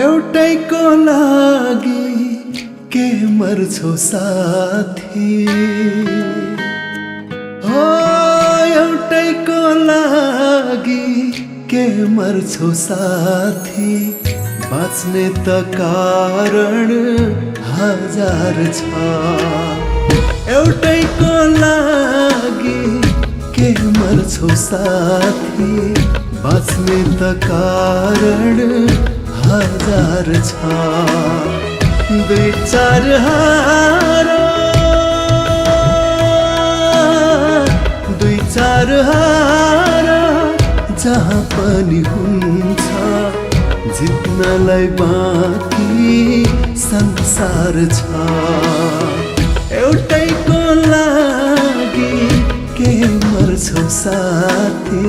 एउटैको लागि के मर्छौ साथी हो एउटैको लागि के मर्छौ साथी बाँच्ने त कारण हजार छ एउटैको लागि के मर्छौ साथी बाँच्ने त कारण हजार छ दुई चार हार जहाँ पनि हुन्छ जित्नलाई बाँकी संसार छ एउटैको लागि के मर्छौ साथी